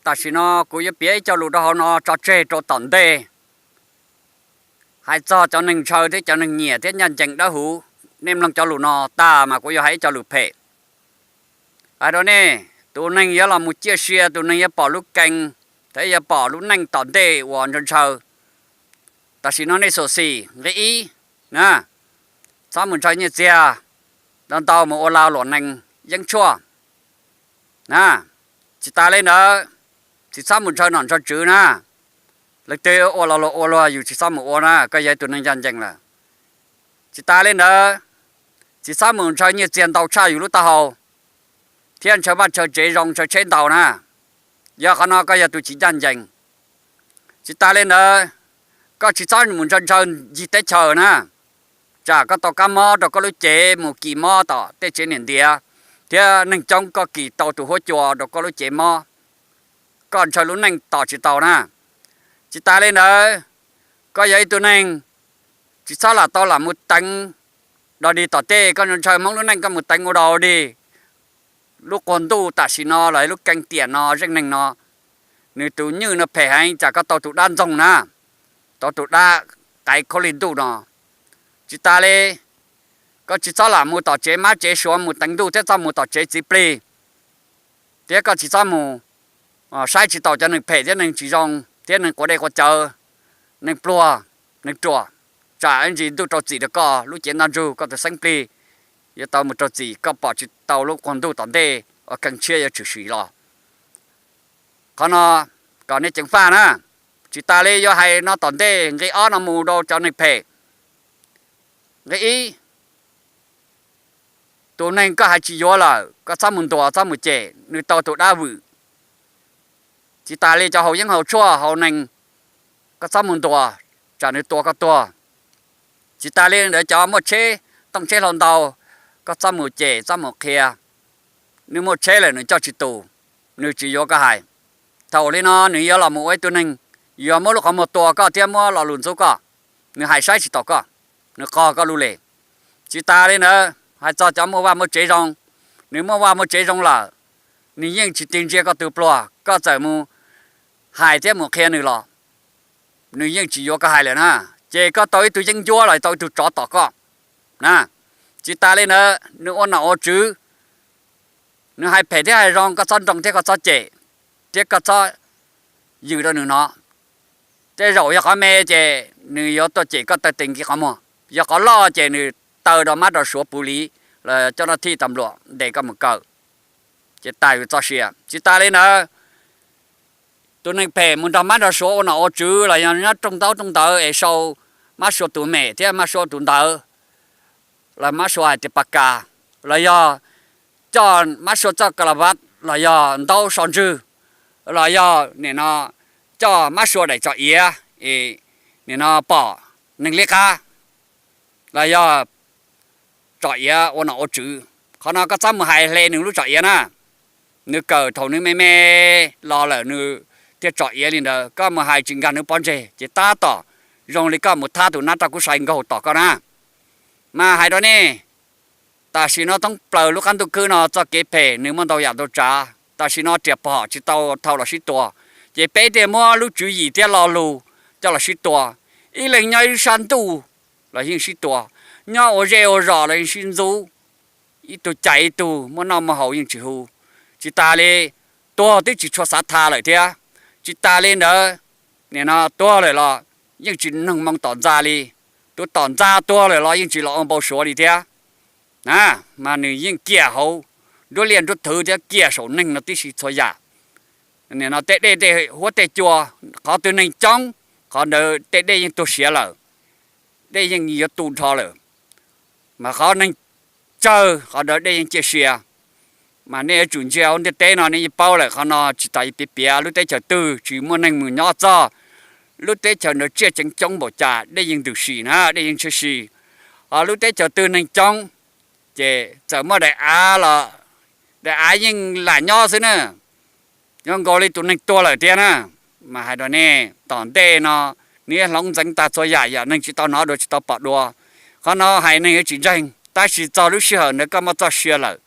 Tam sim no kuv yuav piav ib co lus rau hauv no tso tseg rau tom ntej. Hais txog cov neeg ntshaw thiab cov neeg nyiam thiab ncaj ncees dawb huv, nej mloog cov lus no tag mas kuv yuav hais ib co lus phem. Hais rau nej, tus neeg yuav los mus ciaj sia, tus neeg yuav pom lub keeb, thiab yuav pom lub neej tom ntej uas ntshaw ntshaw. Tam sim no nej xyuam xim nqe ib na, txhob mus ntshaw nyiaj txiag, ntau ntau mus ua lag luam nees yeeb tshuaj na. Tsis tas li ntawd, tsis txhob mus ntshaw nom ntshaw tswv na. Leej twg ua los luag ua luag, yus tsis txhob mus ua na, koj yog tus neeg ncaj ncees lawm. Tsis tas li ntawd, tsis txhob mus ntshaw nyiaj txiag ntau tshaj yus lub taub hau, thiab ntshaw vaj ntshaw tsev zoo, ntshaw tsheb ntau na. Yog qhov no koj yog tus tsis ncaj ncees. Tsis tas li ntawd, koj tsis txhob mus ntshaw ntshaw ncig teb chaws na, tsam koj tau kab mob rau koj lub cev mus kis mob tom tej tsev niam ntiav, thiab neeg coob koj kis tau tus huab cua rau koj lub cev mob, koj ntshaw lub neej tos tsis tau na. Tsis tas li ntawd, koj yog ib tug neeg tsis txhob lam tau lam mus teev dog dig tom tej, koj ntshaw Hmoob lub neej koj mus teev ua dog dig. Lub quag ntuj tam sim no los lub keeb tiam no zeej neeg no, nws tus nywj no phem heev, tsam koj tau tus dab ntxoog na, tau tus dab qaiv khaub lig ntuj no. Tsis tas li, koj tsis txhob lam mus tom tsev mab tsev suav mus teev ntuj thiab txhob mus tom tsev txiv plig, thiab koj tsis txhob mus saib tsis taus cov neeg phem thiab neeg tsis zoo thiab neeg quav dej quav cawv, neeg pluag, neeg ruam, tsam ib ntsis ntuj rau txim rau koj lub cev ntaj ntsug, koj tus xeeb plig yuav tau mus rau txim, koj pom tsis tau lub quag ntuj tom ntej uas keeb tshiab yuav tshwm sim los. Qhov no kom nej ceev faj na. Tsis tas li yuav hais no tom ntej nqe ob no mus rau cov neeg phem. Nqe ib, tus neeg koj hais tsis yuav lawm koj txhob mus ntuas txhob mus cem, nws tau tus dab vwm. Tsis tas li cov haus yeeb haus tshuaj haus nees, koj txhob mus ntuas, tsam nws tua koj tuag. Tsis tas li ntawd cov muaj tsheb tooj tsheb hlau ntau, koj txhob mus cem txhob mus qhia. Nws muaj tsheb lawm nws coj tsis tus, nws tsis yuav koj hais. Thaum li no nws yuav los mus ua ib tug neeg, yuav muab lub qhov muag tua koj thiab muab lo lus ntxub koj. Nws hais saib tsis taus koj, nws qog koj lub lis. Tsis tas li ntawd hais txog cov muaj vaj muaj tsev zoo, nws muaj vaj muaj tsev zoo lawm, nws yeej tsis tig ntsia koj tus pluag, koj txawm mus hais thiab mus qhia nws los nws yeej tsis yuav koj hais lawm na. Ces koj tau ib tug yeeb ncuab los tau ib tug tsov tom koj na. Tsis tas li ntawd nws ua nom ua tswv, nws hais phem thiab hais zoo koj txhob nroo thiab koj txhob cem, thiab koj txhob yws rau nws no. Tej zaum yog qhov me ces nws yuav tuaj cem koj taw tes nki qhov muag, yog qhov loj ces nws taw rau mab rau suav puv li los coj nab thij tas npluam ntes koj mus kaw, ces tas yus txoj sia. Tsis tas li ntawd, tus neeg phem mus nrog mab nrog suav ua nom ua tswv los yog nyob rooj ntaub rooj ntawv es sau mab suav tus mem thiab mab suav tus ntawv, los mab suav hais tias pas kas, los yog coj mab suav txoj ka la vaj, los yog ntaub so ntswg, los yog nim no coj mab suav daim tsom iav, nim no pom neeg liab qab, los yog tsom iav ua nom ua tswv. Qhov no koj txhob mus hais hle nws lub tsom iav na. Nws kawm thaum nws me me los lawm nws thiaj tsom iav li ntawd, koj mus hais tsis nkag nws pob ntseg ces tab tom zoo li koj mus thab tus nab raj kub sai nkaug tom koj na. Mas hais rau nej, tam sim no thoob plaws lub qab ntuj khwb no txoj kev phem nws muaj ntau yam ntau tsav, tam sim no riam phom tsis tau thau los sib tua, ces peb thiaj muab lub tswv yim thiab lo lus coj los sib tua. Ib leeg nyob ib sab ntuj los yeej sib tua, nyob ua zej ua zos los yeej sib ntxub, ib tug cais ib tug, muaj noj muaj haus yeej tsis hu. Tsis tas li, tuag twb tsis tshua xav tha lawm thiab. Tsis tas li ntawd, nim no tuag lawm los yeej tsis noog moo tom ntxa li, tus tom ntxa tuag lawm los yeej tsis los ua npau suav li thiab. Na, mas nws yeej kiam hauv nruab liaj nruab thwv thiab kiam saum neeg no tib si txhua yam. Nim no tej dej tej huab tej cua, qhov twg neeg coob, qhov ntawd tej dej yeej tuag siav lawm, dej yeej yuav tu nrho lawm. Mas qhov neeg tsawg qhov ntawd dej yeej ciaj sia. Mas nej yuav tsum ntsia hauv ntiaj teb no nej yeej paub lawm, qhov no tsis tas piav piav lub teb chaws twg tsis muaj neeg mus nyob txog, lub teb chaws ntawd tsiaj tseem coob npaum cas dej yeej ntws si na, dej yeej tshiab si. Ho lub teb chaws twg neeg coob, ces txawm muaj daim av los daim av yeej lam nyob xwb na, zoo nkaus li tus neeg tuag lawm tiag na. Mas hais rau nej, tom ntej no nws yuav hloov ntxeev tag txhua yam, yam neeg tsis tau hnov dua tsis tau pom dua. Qhov no hais neeg yuav tsis ntseeg, tab sis txog lub sij hawm ntawd koj muaj txoj sia lawm,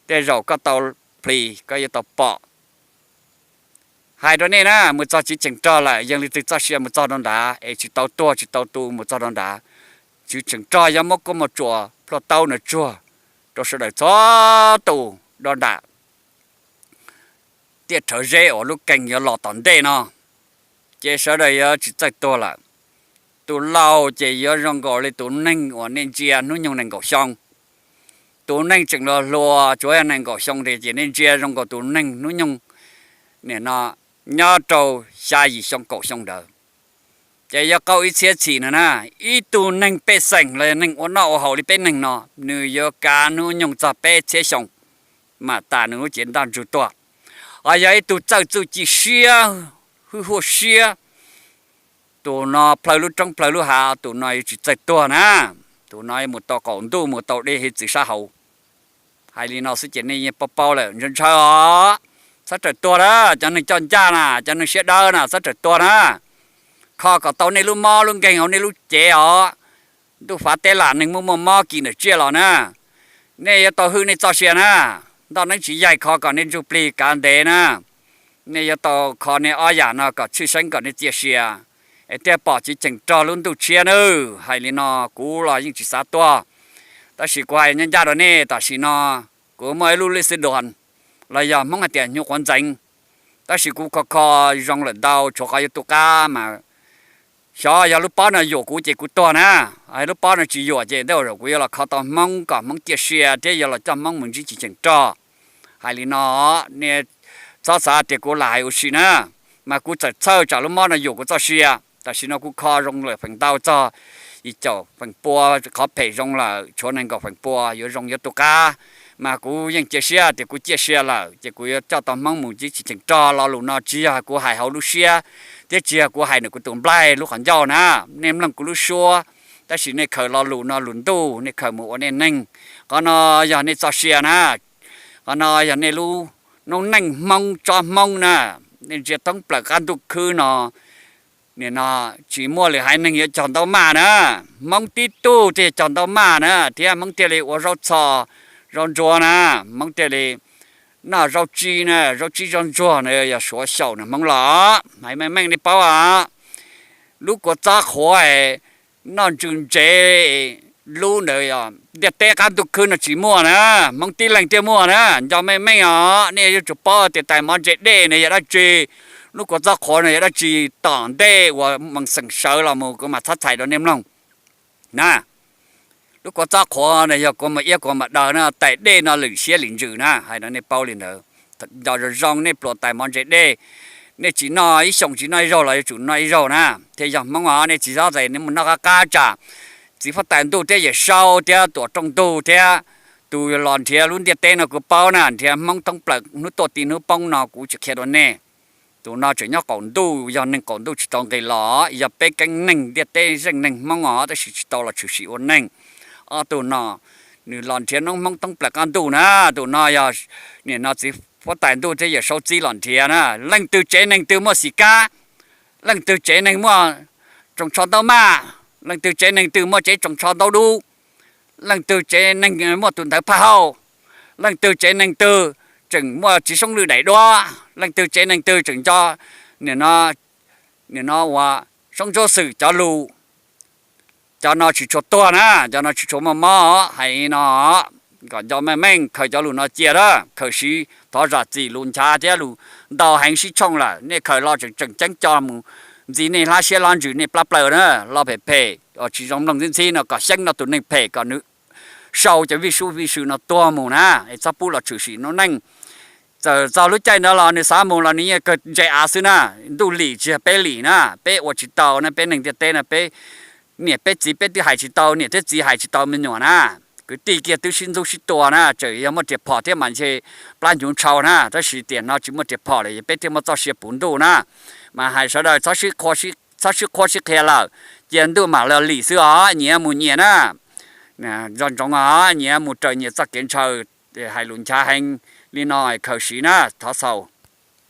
tej zaum koj tau plis koj yuav tau pom. Hais rau nej na, mus txog Tswv Cheem Rog lawm, yog leej twg txoj sia mus txog rau nrad es tsis tau tuag tsis tau tu mus txog rau nrad, Tswv Cheem Rog yog muab kuab muab tsuas plhuaj taub nws tsuag rau sawv daws txhua tus rau nram tiaj rhawv zeb uas lub keeg yuav los tom ntej no, ces sawv daws yuav tsis txawj tuag lawm. Tus laus ces yuav zoo nkaus li tus neeg uas nej ntsia hnub nyoog nees nkaum xyoo. Tus neeg tseem hluas hluas tsuav yog nees nkaum xyoo ces nej ntsia zoo nkaus tus neeg hnub nyoog nim no nyob rau xya yim xyoo kaum xyoo ntawd. Ces yuav qaug ib txhiab txhim no na, ib tug neeg pej xeem los yog neeg ua noj ua haus li peb neeg no, nws yuav kav hnub nyoog txog peb txhiab xyoo, mam tas nws lub cev ntaj ntsug tuag. Ho yog ib tug txawj txuj ci siab, hwj huaj siab, tus no plhaw lub roob plhaw lub hav, tus no yuav tsis txawj tuag na. Tus no yuav mus tau qaum ntuj mus tau dej hiav txwv sab hauv. Hais li no xwb ces nej yeej paub paub lawm, ntshaw ntshaw os, txhob rawm tuag na. Cov neeg coj ncaj na, cov neeg siab dawb na, txhob rawm tuag na. Kho kom tau nej lub mob lub nkeeg hauv nej lub cev os. Ntuj fav teb lam neeg muaj muaj mob kis ntawm tsiaj los na, nej yuav tau hwj nej txoj sia na. Ntoj neeb tsis yaig kho kom nej ntsuj plig kav ntev na. Nej yuav tau kho nej ob yam no kom tshwj xeeb kom nej txias sia, es thiaj pom Tswv Cheem Rog lub ntuj tshiab nawb. Hais li no kuv los yeej tsis xav tuag, tab sis kuv hais ncaj ncaj rau nej, tam sim no kuv muaj ib lub lej xwb duas, los yog Hmoob hais tias hnyuv quav ntxeev, tab sis kuv kho kho zoo lawm ntau, tshuav qhov yuav tu qab mas xyov yog lub pob no yuam kuv ces kuv tuag na. Lub pob no tsis yuam ces tej zaum kuv yuav los kho tau Hmoob kom Hmoob ciaj sia thiab yuav los coj Hmoob mus ntsib Tswv Cheem Rog. Hais li no, nej txhob xav tias kuv lam hais ua si na, mas kuv txawm txhawj tsam lub mob no yuam kuv txoj sia. Tam sim no kuv kho zoo lawm feem ntau txog yim caum feem pua, qhov phem zoo lawm, tshuav nees nkaum feem pua yuav zoo yuav tu qab. Mas kuv yeej cia siab tias kuv ciaj sia lawm ces kuv yuav coj tau Hmoob mus ntsib Tswv Cheem Rog. Lo lus no tsis yog kuv hais hauv lub siab, thiab tsis yog kuv hais ntawm kuv tus nplaig lub qhov ncauj na. Nej mloog kuv lub suab, tab sis nej khaws lo lus no lus ntuj, nej khaws mus ua nej neeg. Qhov no yog nej txoj sia na, qhov no yog nej lub noob neej Hmoob tsob Hmoob na. Nej ntsia thoob plaws qab ntuj khwb no, nim no tsis muaj lwm haiv neeg yuav cog ntaub maj na, Hmoob tib tug thiaj cog ntaub maj na, thiab Hmoob thiaj li ua zaub txho zaub ntsuag na, Hmoob thiaj li noj zaub tsib na, zaub tsib zaub ntsuag na yog suav xyaum na Hmoob los. Hais meej meej nej paub a, lub kua txob qhuav noj ntsws ntsev lub ntawd ntiaj teb qab ntuj khwb no tsis muaj na, Hmoob tib leeg thiaj muaj na. Nco meej meej os, nej yuav tsum paub tias tais mov ntse dej na yog dab tsi, lub kua txob qhuav no yog dab tsi, tom ntej uas mees xeem sawv los mus kuv mam txhob txhais rau nej mloog na. Lub kua txob qhuav no yog kua muag iab kua muag daw na, tais dej no lwm siab lwm ntsws na, hais rau nej paub li ntawd. Nco zoo zoo nej pluas tais mov ntse dej, nej tsis noj ib xyoos tsis noj ib zaug los yuav tsum noj ib zaug na, thiaj yog Hmoob os. Nej tsis txhob txais nej mus noj qab qab tsam txiv huab tais ntuj thiab yawm saub thiab tuam rooj ntug thiab tus los nrhiav lub ntiaj teb no kuv paub na, nrhiav Hmoob thoob plaws hnub tuaj ti hnub poob no kuv tsis qhia rau nej. Tus no tseem nyob qaum ntuj, yog neeg qaum ntuj tsis tau nqis los, yog peb keeb neeg ntiaj teb zeej neeg Hmoob os, tab sis tsis tau los tshwm sim ua neeg. Ob tug no nws los nrhiav noob Hmoob thoob plaws qab ntuj na. Tus no yog nim no txiv huab tais ntuj thiab yawm saub txib los nrhiav na. Leej twg tsev neeg twg muaj xim kab, leej twg tsev neeg muaj tsoos tsho ntaub maj, leej twg tsev neeg twg muaj tsev tsoos tsho ntaub dub, leej twg tsev neeg muaj tus ntawv phaj hauj, leej twg tsev neeg twg tseem muaj txiv soob lwj daim duab, leej twg tsev neeg twg tseem nco nim no ua soob ntsuab xwm cov lus, cov no tsis tshua tuag na, cov no tsis tshua muaj mob. Hais no kom nco meej meej, khaws cov lus no cia na, khaws siv thov zam txim, lus nchav thiab lus ntau heev sib tshooj lawm, nej khaws lo tseem tseem ceeb co mus ntxiv nej hlab siab hlab ntsws nej plab plaws na. Lo phem phem uas tsis zoo mloog ntxhib ntxhib no kom xyeeb no tus neeg phem kom nws sau cov vij sub vij sw no tuag mus na, es txhob pub los tshwm sim noob neej. Txawm txog lub caij ntawd los nws xav mus los nws yeej kawg ntse av xwb na. Ntuj lim tsis yog peb lim na, peb ua tsis tau na, peb neeg ntiaj teb no peb niam peb txiv peb twb hais tsis tau, niam thiab txiv hais tsis tau me nyuam na. Kwv tij kiag twb sib ntxub sib tua na, tseem yog muaj riam phom thiab mas ntshe plab hnyuv ntshau na, tab sis tiam no tsis muaj riam phom lawm, peb thiaj muaj txoj sia puv ntuj na. Mas hais sawv daws txhob sib qhuab sib qhia lawm, cia ntuj mam li lim xwb os, nyias mus nyias na. Nco ntsoov os, nyias mus raws nyias txoj kev ntshaw. Hais lus nchav heev li no khaws siv na, thov xaus.